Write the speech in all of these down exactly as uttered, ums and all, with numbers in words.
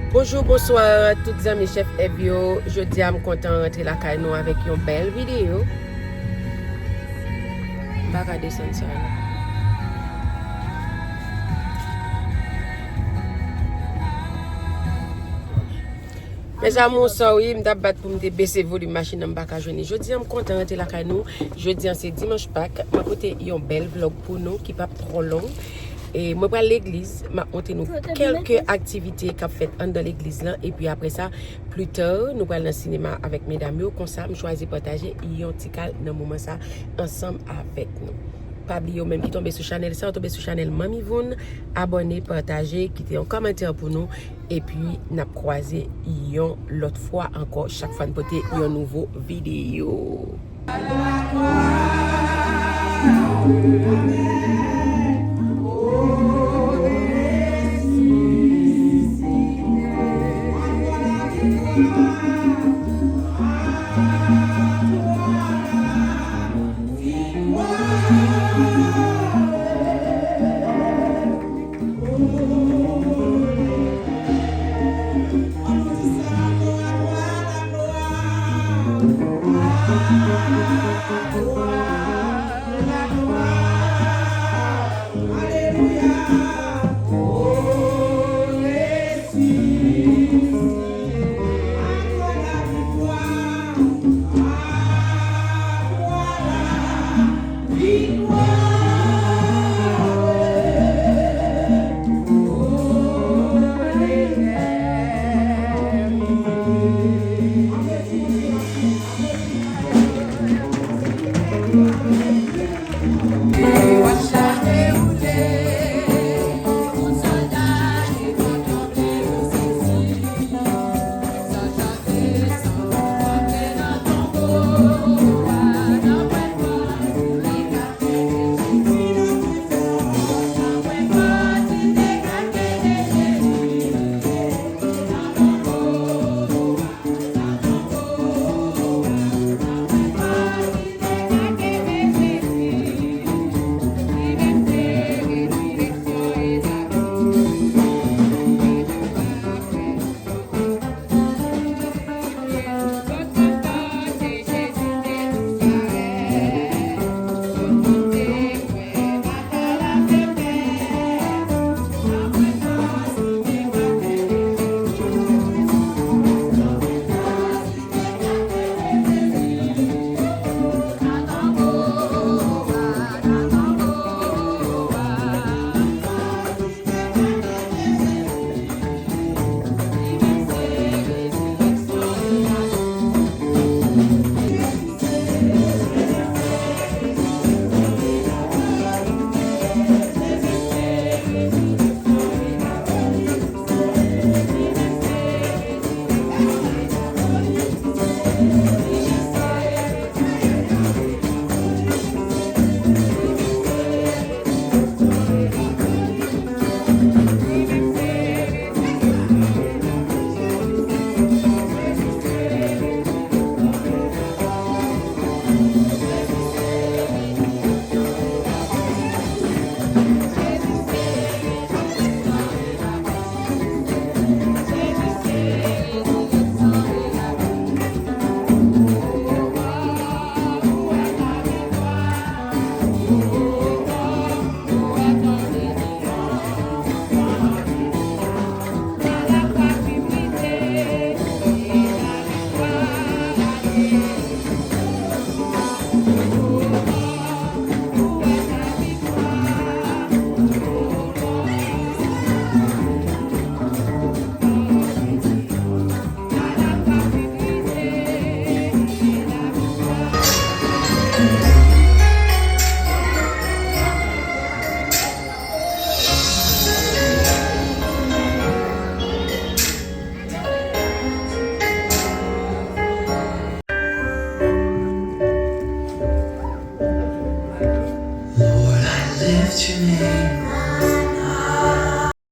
Bonjou, bonswa tout zanmi Chèf Èv yo. Jodi a m kontan rantre lakay nou avèk yon bèl videyo. M pa ka desann sa non. Mes amours, sorry, m t ap bat pou m te bese volim machin nan, m pa ka jwenn li. Jodi a m kontan rantre lakay nou. Jodi a se dimanch Pak. Mwen pote yon bèl vlog pou nou ki p ap twò long. E mwen pral legliz, m ap montre nou kèlke aktivite k ap fèt anndan legliz lan, epi apre sa, pli ta, nou pral nan sinema avèk medam yo, konsa m chwazi pataje yon ti kal nan moman sa ansanm avèk nou. Pa bliye ou menm ki tonbe sou chanèl sa, ou tonbe sou chanèl Manmi Voun, abòne, pataje, kite yon kòmantè pou nou, epi n ap kwaze yon lòt fwa ankò, chak fwa n pote yon nouvo videyo.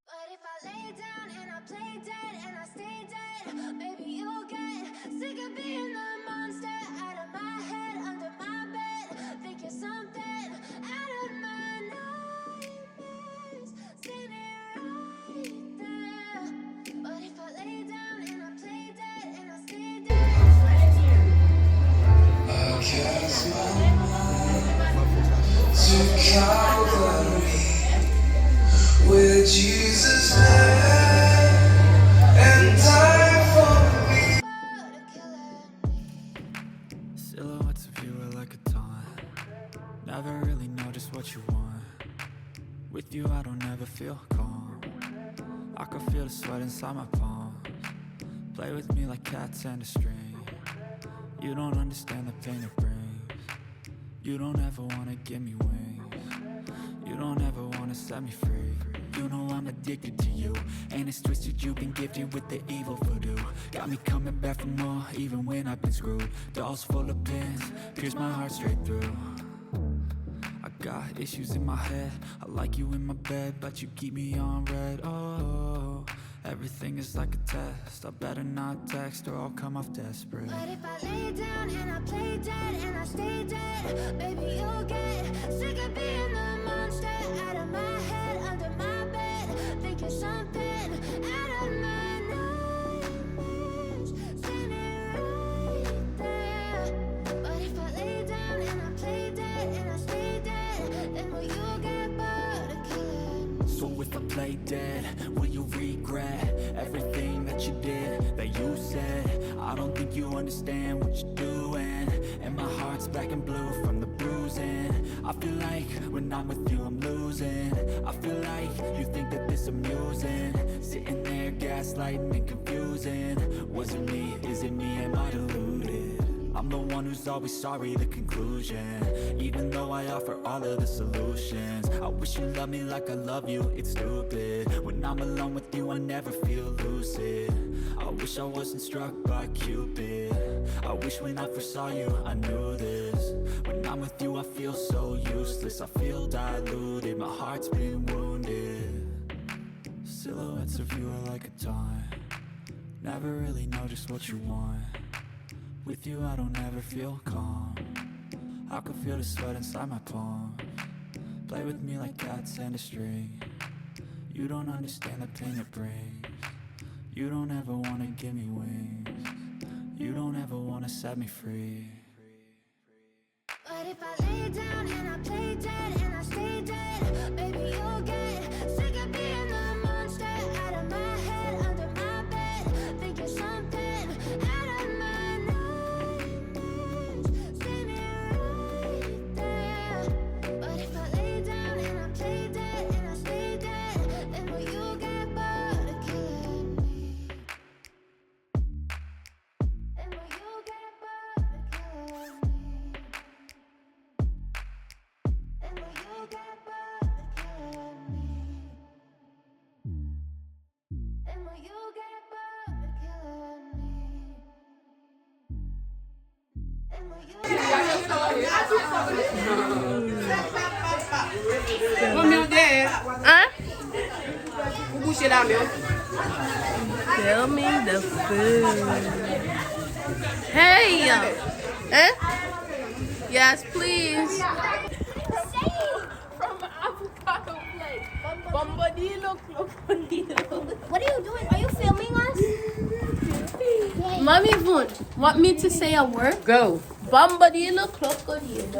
But if I lay down and I play dead and I stay dead, maybe you'll get sick of being the monster out of my head, under my bed. Think you're something out of my nightmares, standing right there. But if I lay Sweat inside my palms. Play with me like cats and a string. You don't understand the pain it brings. You don't ever wanna give me wings. You don't ever wanna set me free. You know I'm addicted to you, and it's twisted. You've been gifted with the evil voodoo. Got me coming back for more, even when I've been screwed. Dolls full of pins, pierce my heart straight through. I got issues in my head. I like you in my bed, but you keep me on red. Oh, everything is like a test. I better not text or I'll come off desperate. But if I lay down and I play dead and I stay dead, baby, you'll get sick of being the monster out of my head, under my bed, thinking something out of my nightmares. Standing right there. But if I lay down and I play dead and I stay dead, then will you get bored of killing me? So if I play dead, will you regret everything that you did, that you said? I don't think you understand what you're doing. And my heart's black and blue from the bruising. I feel like when I'm with you, I'm losing. I feel like you think that this amusing. Sitting there gaslighting and confusing. Was it me? Is it me? Am I deluded? I'm the one who's always sorry, the conclusion. Even though I offer all of the solutions, I wish you loved me like I love you, it's stupid. When I'm alone with you, I never feel lucid. I wish I wasn't struck by Cupid. I wish when I first saw you, I knew this. When I'm with you, I feel so useless. I feel diluted, my heart's been wounded. Silhouettes of you are like a taunt. Never really know just what you want. With you, I don't ever feel calm. I can feel the sweat inside my palms. Play with me like cats and a string. You don't understand the pain it brings. You don't ever wanna give me wings. You don't ever wanna set me free. But if I lay down and I play dead and I stay dead, baby, you'll get sick of being the monster out of my head, under my bed, thinking something out of my nightmares. Standing right there. But if I lay down and I play dead and I stay dead, then will you get bored of killing me? And will you get bored of killing me? And will you get bored of killing me? And will you get bored of killing me? And will you get bored of killing me? Hein? Ou bouche la men w. Tell me the food. Hey! Hein? Yes, please. From avocado plate. Bombodilo, crocodilo. What are you doing? Are you filming us? Mommy Vun, want me to say a word? Go. Bombodilo, crocodilo.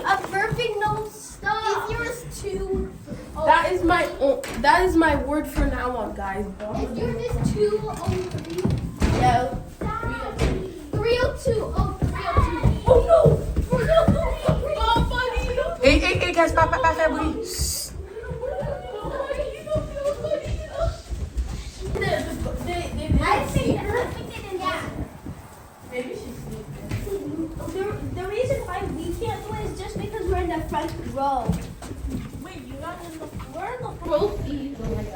A perfect nose. Stop. Is yours too? That is my o- that is my word for now on, guys. Is yours is two oh three? No. Three oh two. Oh, three oh two. Oh no! Ey, ey, ey, guys, pa, pa, pa fè bri. I think perfect in that. Maybe she's sleeping. The, the reason why we can't do it is just because we're in the front row. Wait, you're not in the, we're in the front row.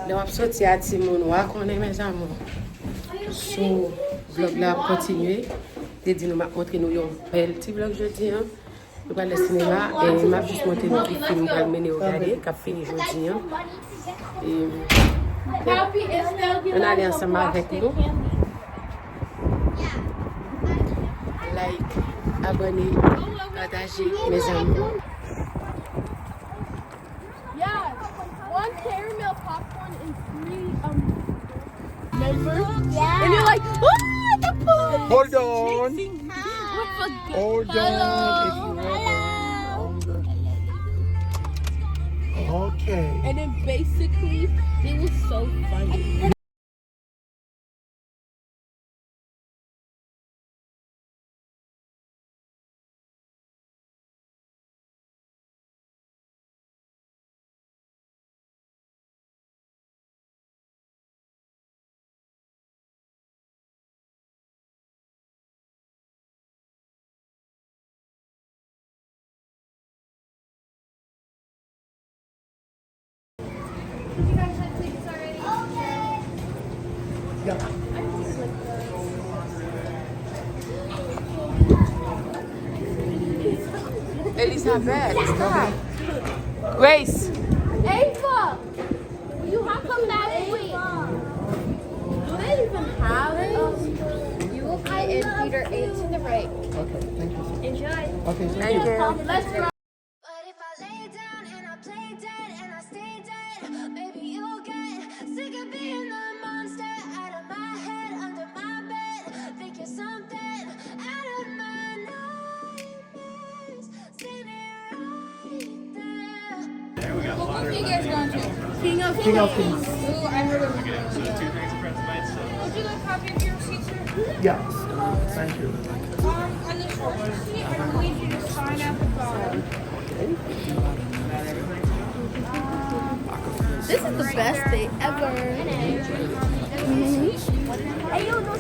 Lè w ap soti a timoun, w a konnen, mes amours. Sou vlog la ap kontinye. Te di nou m ap montre nou yon bèl ti vlog jodi a. Nou pral nan sinema, e m ap jis montre nou ki fim m pral mennen yo gade, k ap fini jodi a. E, ann ale ansanm avèk nou. Like, abòne, pataje, mes amours. Yeah, one caramel popcorn and three, um, remember? Yeah. And you're like, "Ah, the food!" Hold on. Hold on. Hello. Hello. Okay. And then basically, it was so funny. Elizabeth, stop. Grace. Ava, will you hop on that? Wait. Do they even have, um, you will be in Peter eight to the right. Okay, thank you, sir. Enjoy. Okay, thank you. Thank you. Let's But if I lay down and I play dead and I stay dead, maybe you'll get sick of being the monster out of my head, under my bed. Think you're something out of my nightmares. Standing right there. What book are you guys going to? King of Kings. King of Kings. Ooh, I heard of it. Would you like a copy of your receipt, sir? Yes, thank you. Um, on the short receipt, I believe you just sign at the bottom. This is the best day ever.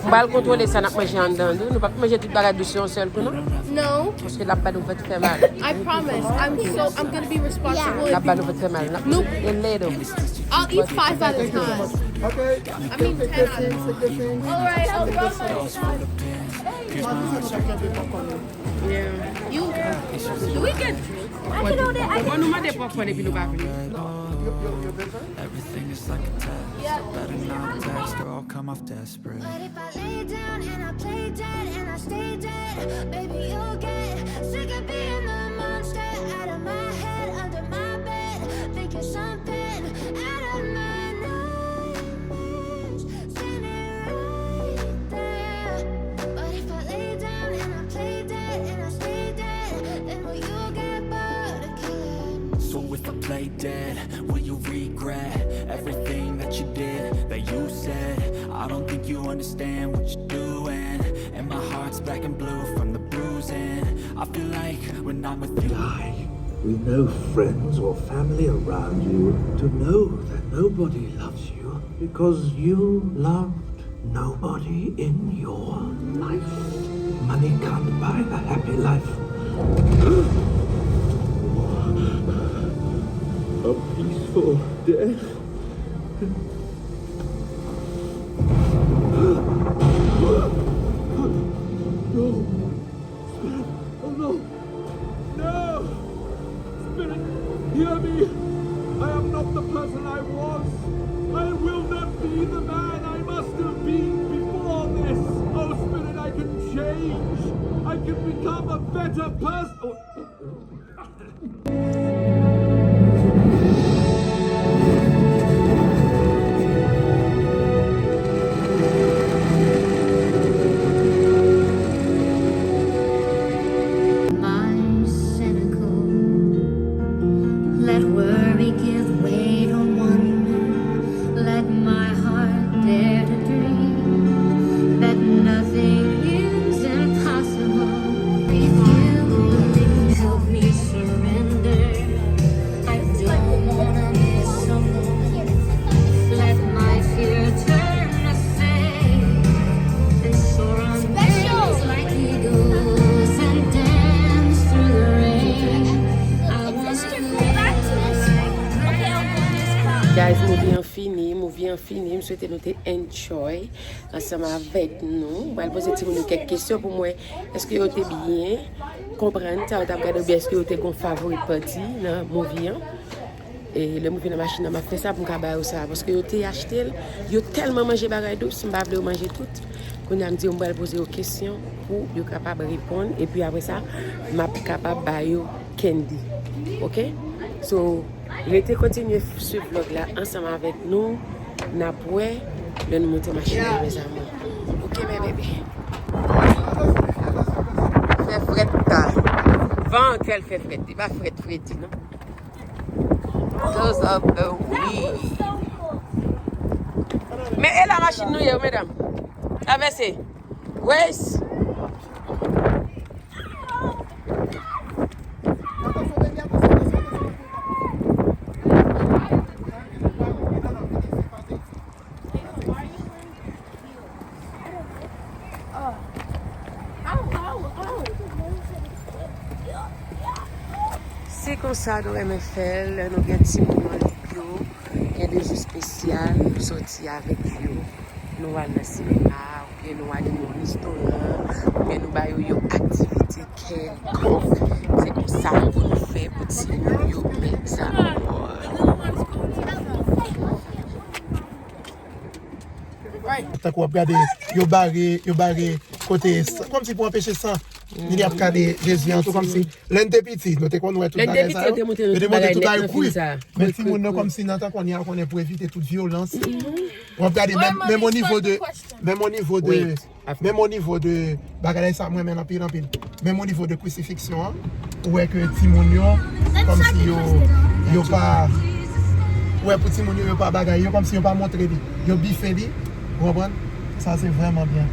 M pral kontwole sa n ap manje anndan an, wi. Nou p ap manje tout bagay dous yon sèl kou, non? No. Paske l ap ba nou vant fè mal. I promise. I'm so, I'm gonna be responsible. L ap ba nou vant fè mal. N ap, nope. A little. I'll eat five at a time. Okay. I mean, ten at a time. All right, I'll rub my Yeah. You, do we get drink? I can order, I can. Bon, nou mande popcorn epi nou pa vini. Everything is like a test. Better not text or I'll come off desperate. But if I lay down and I play dead and I stay dead, maybe you'll get sick of being the monster out of my head, under my bed. Think you're something out of my nightmares. Standing right there. But if I lay down and I play dead and I stay dead, then will you get bored of killing me? So if I play dead, will you regret everything that you did, that you said? I don't think you understand what you're doing. And my heart's black and blue from the bruising. I feel like when I'm with you, die with no friends or family around you, to know that nobody loves you because you loved nobody in your life. Money can't buy a happy life. A peaceful death. No. Oh, no. No! Spirit, hear me! I am not the person I was. I will not be the man I must have been before this. Oh, Spirit, I can change. I can become a better person. Oh. Am I cynical? Let worry give way to wonder. Let my heart dare to dream that nothing is impossible. If you only help me surrender, I don't wanna miss a moment. Let my fear turn to sand and soar on wings like eagles and dance through the rain. I wanna live like Guys, movie an fini, movie an fini. M swete nou te enjoy ansanm avèk nou. M pral poze timoun yo kèk kesyon pou m wè èske yo te byen konprann sa yo t ap gade oubyen èske yo te gon favorite pati nan movie an. E lè m rive nan machin nan, m ap fè sa pou m ka ba yo sa, paske yo te achte l, yo tèlman manje bagay dous, m pa vle yo manje tout. Kounye a m di yo m pral poze yo kesyon pou yo kapab reponn, epi apre sa, m ap kapab ba yo candy. Oke? So, rete kontinye swiv vlog la ansanm avèk nou. N ap wè lè nou monte machin nan, mes amours. Oke, mes bébés. Fè frèt ta. Van an fè l fè frèt. Li pa frèt fredi, non. Those are the weed. Men e la machin nou ye, wi, medam. Travèse. Grace. Se konsa nou renmen fè l lè nou gen timoun nan lit yo, gen de jou espesyal pou sòti avèk yo. Nou al nan sinema, oubyen nou ale nan yon restoran, oubyen nou ba yo yon aktivite kèlkonk. Se konsa pou nou fè pou timoun yo, mes amours. Tankou w ap gade, yo bare, yo bare kote, kòmsi pou anpeche san li ap kale Jezi an, tou kòmsi lè n te piti, nou te konn wè tout bagay sa yo. Yo te montre tout bagay kri. Men timoun yo kòmsi nan tan kounye a, konnen pou evite tout vyolans. W ap gade menm, menm o nivo de, menm o nivo de, menm o nivo de bagay sa, mwen menm anpil, anpil. Menm o nivo de krisifiksyon an, ou wè ke timoun yo, kòmsi yo, yo pa, ou wè pou timoun yo, yo pa bagay, yo kòmsi yo pa montre li. Yo bife li, ou konprann? Sa se vrèman byen.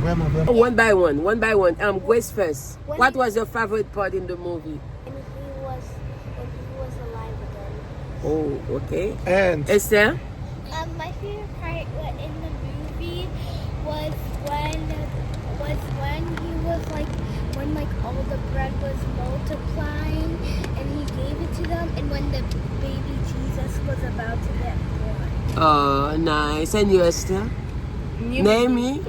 Vrèman, vrèman. One by one, one by one. Um, Grace first. What was your favorite part in the movie? When he was when he was alive again. Oh, okay. And Esther? Um, my favorite part wa- in the movie was when was when he was like when like all the bread was multiplying and he gave it to them and when the baby Jesus was about to get born. Oh, nice. And you, Esther? Name me.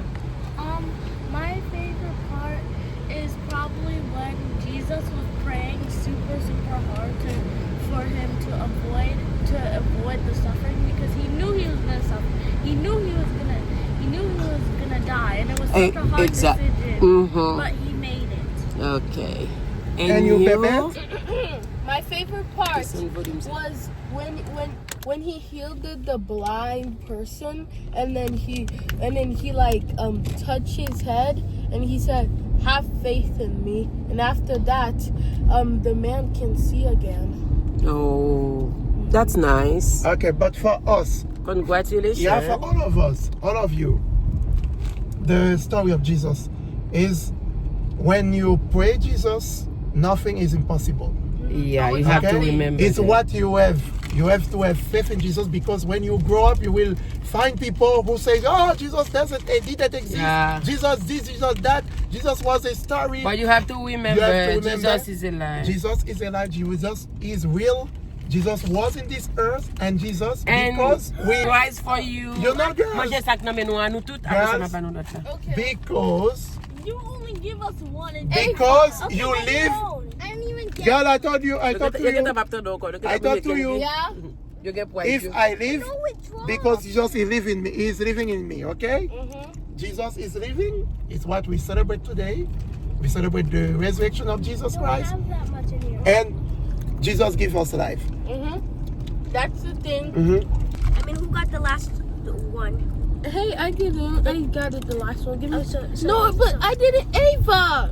Um, my favorite part is probably when Jesus was praying super, super hard to for him to avoid to avoid the suffering because he knew he was gonna suffer. He knew he was gonna he knew he was gonna die, and it was such a hard decision, but he made it. Okay. And you, Pepe? My favorite part was when when when he healed the, the blind person and then he and then he like um touched his head and he said, "Have faith in me." And after that, um the man can see again. Oh, that's nice. Okay, but for us, congratulations. Yeah, for all of us, all of you, the story of Jesus is when you pray Jesus, nothing is impossible. Yeah, you have to remember. It's what you have. You have to have faith in Jesus because when you grow up, you will find people who say, "Oh, Jesus doesn't, he didn't exist. Yeah. Jesus this, Jesus that. Jesus was a story." But you have to remember, Jesus is alive. Jesus is alive. Jesus is real. Jesus was in this earth and Jesus, because we rise for you. You know, girl. Manje sa k nan men nou an, nou tout, apre sa n ap ba nou lòt la. Because you only give us one and because you live. I don't even get. Girl, I told you, I talked to you. I talked to you. Yeah. If I live, because Jesus is living me, he is living in me, okay? Jesus is living. It's what we celebrate today. We celebrate the resurrection of Jesus Christ. And Jesus give us life. That's the thing. I mean, who got the last one? Hey, I didn't. I got it the last one. Give me. No, but I did it, Ava.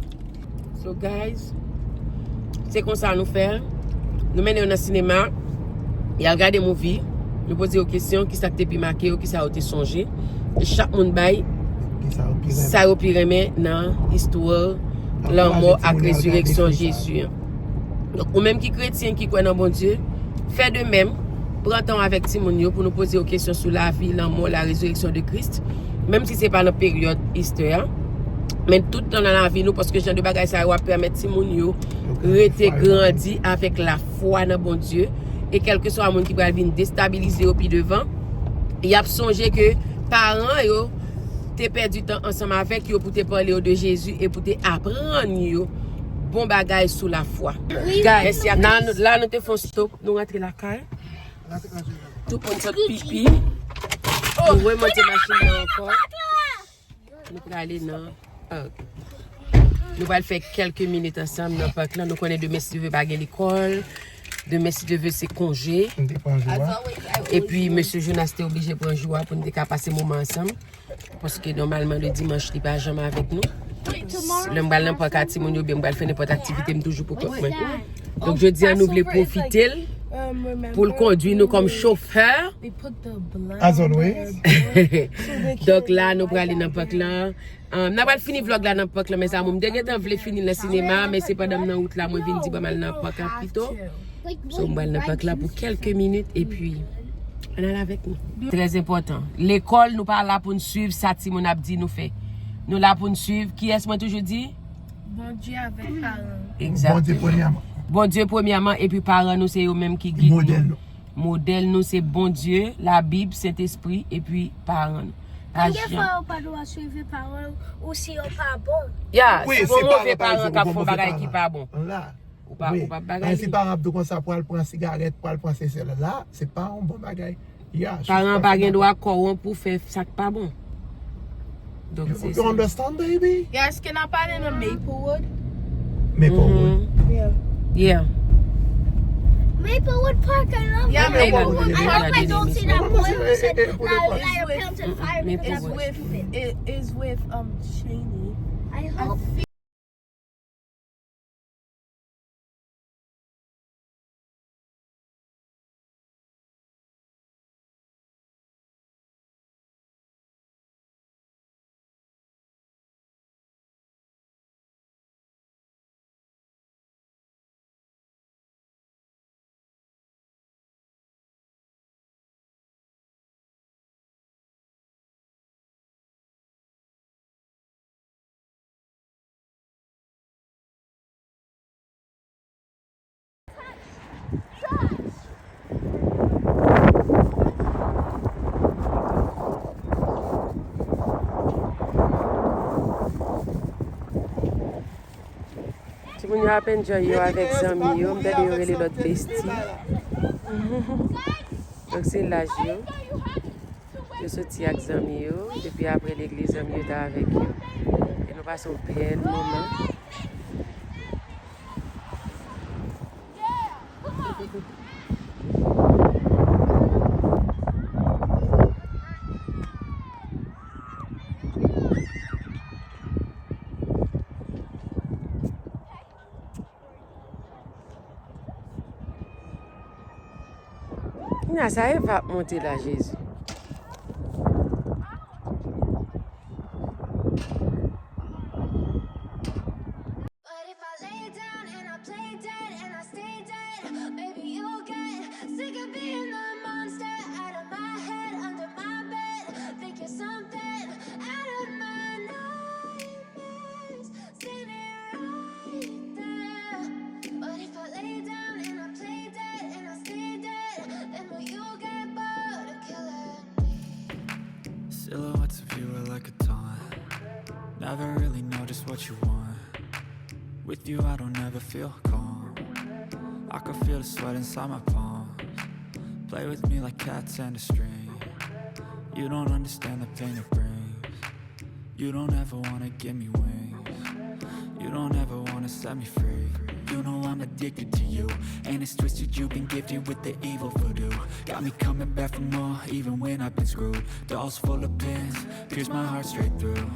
So guys, se konsa nou fè. Nou mennen yo nan sinema. Y al gade movie. Nou poze yo kesyon, kisa k te pi make yo, kisa yo te sonje. E chak moun bay sa yo pi renmen nan istwa lanmò ak rezireksyon Jezi an. Donk, ou menm ki kretyen, ki kwè nan Bondye, fè de menm. Pran tan w avèk timoun yo pou nou poze yo kesyon sou lavi, lanmò, la rezireksyon de Kris. Menm si se pa nan peryòd Easter a. Men tout tan nan lavi nou, paske jan de bagay sa yo ap pèmèt timoun yo rete grandi avèk lafwa nan Bondye. E kèlkeswa moun ki pral vin destabilize yo pi devan, y ap sonje ke paran yo te pèdi tan ansanm avèk yo pou te pale yo de Jezi e pou te aprann yo bon bagay sou lafwa. Guys, la, la nou te fè yon stop, nou rantre lakay. Tout moun sot pipi. Nou remonte machin nan ankò. Nou prale nan park. Nou pral fè kèlke minit ansanm nan park lan. Nou konnen demen, si Dye vle, pa gen lekòl. Demen, si Dye vle, se konje. Epi, mesye Jonas te oblije pran jou a pou n te ka pase moman ansanm. Paske nòmalman, le dimanch, li pa janm avèk nou. Lè m pral nan park a timoun yo, oubyen m pral fè nenpòt aktivite, m toujou pou kont mwen. Donk, jodi a, nou vle pwofite l pou l kondui nou kòm chofè. As always. Donk, la, nou prale nan park lan. N a pral fini vlòg la nan park lan, mes amours. M te gentan vle fini l nan sinema, men se pandan m nan wout la, mwen vin di, ban m al nan park la pito. So, m pral nan park la pou kèlke minit, epi, ann al avèk nou. Trè enpòtan. Lekòl, nou pa la pou n swiv sa timoun ap di nou fè. Nou la pou n swiv, kiyès mwen toujou di? Bondye avèk paran. Egzakteman. Bondye premyèman. Bondye premyèman, epi paran nou, se yo menm ki gid nou. Modèl nou. Modèl nou se Bondye, Labib, Sentespri, epi paran nou. Pa Konbyen fwa janm. Ou pa dwe swiv paran ou si yo pa bon? Ya, wi, se se bon pa move paran ki ap fè yon bagay ki pa bon. Ou pa, wi, ou pa bagay li. Si paran ap di w konsa, pral pran sigarèt, pral pran sesèl la, se pa yon bon bagay. Ya, paran pa gen dwa kòwonp ou fè sa k pa bon. Donk, you, se you sa. Understand, baby? Yes, can I pale nan Maplewood? Maplewood. Mhm. Yeah. Yeah. Maplewood Park, I love. Yeah, Maplewood Park. I hope I don't see that boy who said, "Liar, liar, pimps and fire," because that was stupid. It is with, um, Cheney. I hope. Timoun yo ap enjoy yo avèk zanmi yo. M tande yo rele lòt bestie. Donk, se laj yo. Yo soti ak zanmi yo. Depi apre legliz, zanmi yo t avèk yo. E nou pase yon bèl moman. Kounye a sa Eva ap monte la, Jezi. But if I lay down and I play dead and I stay dead, baby, you'll get sick of being the monster out of my head, under my bed. Think you're something out of my nightmares, standing right there. But if I lay down and I play dead and I stay dead, then will you get bored of killing me? Silhouettes of you are like a taunt. Never really know just what you want. With you, I don't ever feel calm. I can feel the sweat inside my palms. Play with me like cats and a string. You don't understand the pain it brings. You don't ever wanna give me wings. You don't ever wanna set me free. You know I'm addicted to you, and it's twisted. You've been gifted with the evil voodoo. Got me coming back for more, even when I've been screwed. Dolls full of pins, pierce my heart straight through.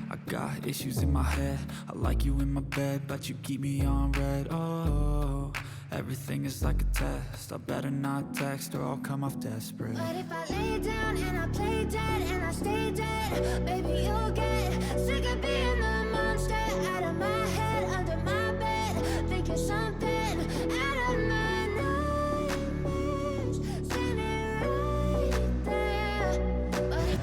I got issues in my head. I like you in my bed, but you keep me on red. Oh, everything is like a test. I better not text or I'll come off desperate. But if I lay down and I play dead and I stay dead, baby, you'll get sick of being the monster out of my head, under my bed. Think you're something out of my nightmares, standing right there. But if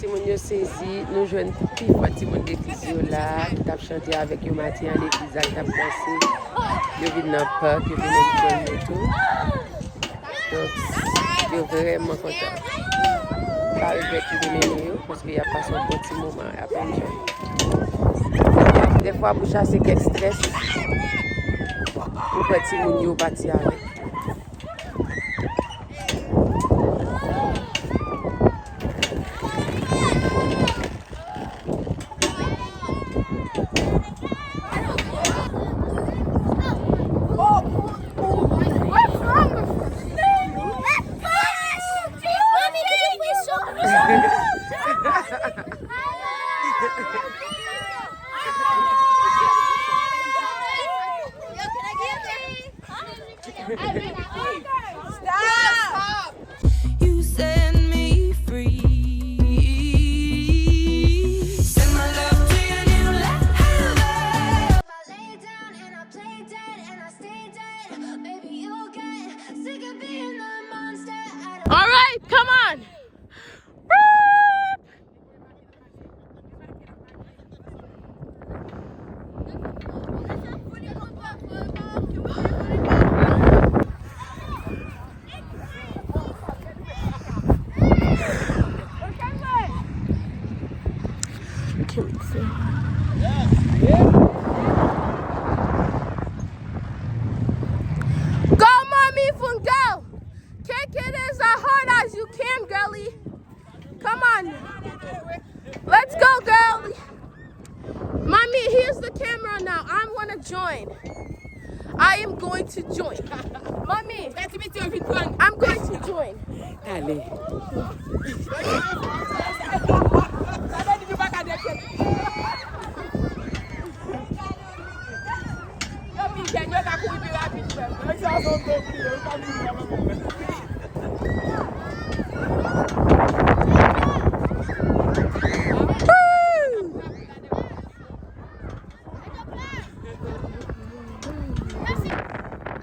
Timoun yo sezi, nou jwenn pi fò timoun legliz yo la, ki t ap chante avèk yo maten an legliz la, ki t ap danse. Yo vin nan pak, yo vin enjoy yo tou. Donk, yo vrèman kontan. Pa regrèt ki te mennen yo, paske y ap pase yon bon ti moman, y ap enjoy. Dèfwa, pou chase kèk strès, ou pran timoun yo pati avèk. Go, Mommy Fun, go! Kick it as hard as you can, girlie. Come on. Let's go, girlie. Mommy, here's the camera now. I want to join. I am going to join. Mommy, I'm going to join. Talè.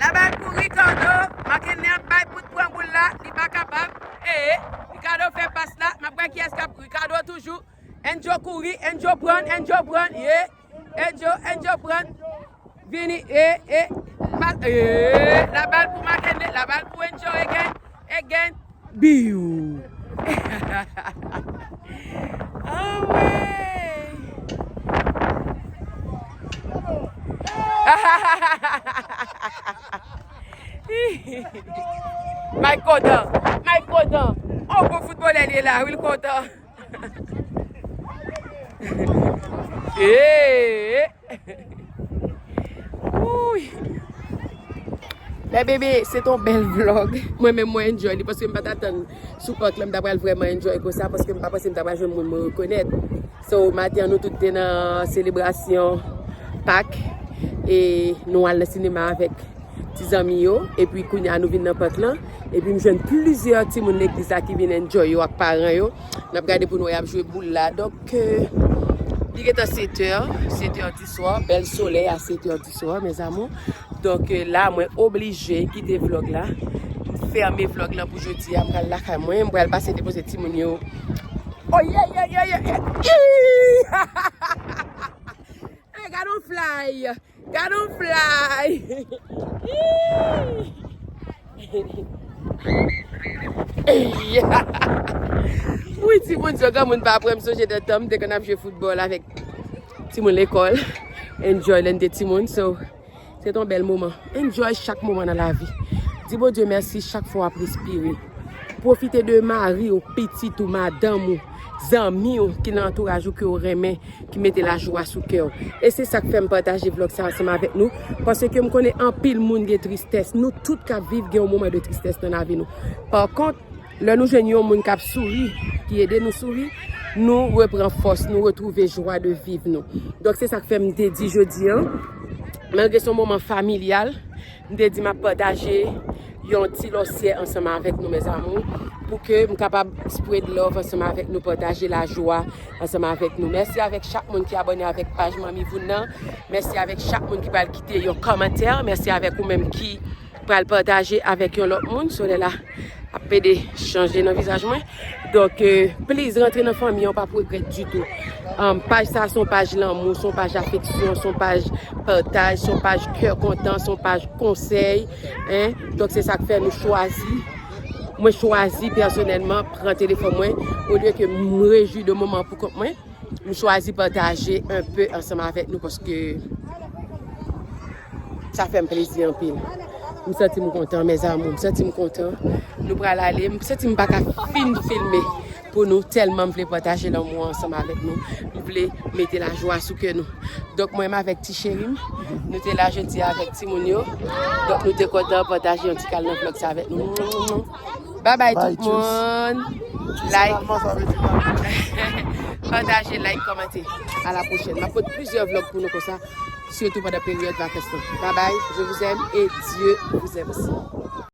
Labal pou Ricardo. Makenè ap bay pou pran boul la. Li pa kapab. Ee, Ricardo fè pas la. M ap wè kiyès k ap. Ricardo toujou. Enjo kouri. Enjo pran. Enjo pran. Ye. Enjo. Enjo pran. Vini. E. E. Pas. E. Labal pou Makenè. Labal pou Enjo. Again. Again. Biw. Anmwey. Mike kontan. Mike kontan. On bon foutbolè li ye la wi, l kontan. Ee. Wouy. Lè bebe, se t on bèl vlog. Mwen menm mwen enjoy li paske m pa t atann sou Pak la m ta pral vrèman enjoy konsa paske m pa panse m ta pral jwenn moun mwen rekonèt. So maten an nou tout te nan selebrasyon Pak e nou al nan sinema avèk ti zanmi yo, epi kounye a nou vin nan Pak lan, epi m jwenn plizyè timoun legliz la ki vin enjoy yo ak paran yo. N ap gade pou nou wè y ap jwe boul la. Donk, euh, li gentan sèt è, sèt è di swa, bèl solèy a sèt è di swa, mes amours. Donk, euh, la, mwen oblije kite vlog la. M fèmen vlog lan pou jodi a, m pral lakay mwen, m pral pase depoze timoun yo. Oh, yeah, yeah, yeah, yeah, yeah. Ih! Hey, gade yon fly! Gade yon fly! Ih! Wi, timoun, si yon granmoun pa pran m, sonje nan tan m te konn ap jwe foutbòl avèk timoun lekòl. Enjoy lè n te timoun, so, se t on bèl moman. Enjoy chak moman nan lavi. Di Bondye mèsi chak fwa w ap respire. Pwofite de mari w, pitit ou, madanm ou, zanmi w ki nan antouraj ou ke w renmen, ki mete lajwa sou kè w. E se sa k fè m pataje vlog sa ansanm avèk nou, paske m konnen anpil moun gen tristès. Nou tout k ap viv gen yon moman de tristès nan lavi nou. Pa kont, lè nou jwenn yon moun k ap souri, ki ede nou souri, nou repran fòs, nou retwouve jwa de viv nou. Donk, se sa k fè m te di jodi a, malgre se yon moman familyal, m te di m ap pataje yon ti lòsyè ansanm avèk nou, mes amours, pou ke m kapab spread love ansanm avèk nou, pataje lajwa ansanm avèk nou. Mèsi avèk chak moun ki abòne avèk paj Manmi Voun nan. Mèsi avèk chak moun ki pral kite yon kòmantè. Mèsi avèk ou menm ki pral pataje avèk yon lòt moun. Solèy la ap pede chanje nan vizaj mwen. Donk, euh, please, rantre nan fanmi an, w p ap regrèt ditou. Um, paj sa a se yon paj lanmou, se yon paj afeksyon, se yon paj pataj, se yon paj kè kontan, se yon paj konsèy. Hein? Donk, se sa k fè nou chwazi, mwen chwazi pèsonèlman pran telefòn mwen, olye ke m rejwi de moman pou kont mwen, m chwazi pataje un peu ansanm avèk nou paske sa fè m plezi anpil. M santi m kontan, mes amours, m santi m kontan. Nou pral ale, m santi m pa ka fin filme pou nou, tèlman m vle pataje lanmou ansanm avèk nou. M vle mete lajwa sou kè nou. Donk, mwen menm avèk ti cheri m, nou te la jodi a avèk timoun yo. Donk, nou te kontan pataje yon ti kal nan vlog sa avèk nou. Bye bye tout moun. Like. Pataje, like, kòmante. A la pwochèn. M ap pote plizyè vlog pou nou konsa, sitou pandan peryòd vakans lan. Bye bye. Je vous aime et Dieu vous aime aussi.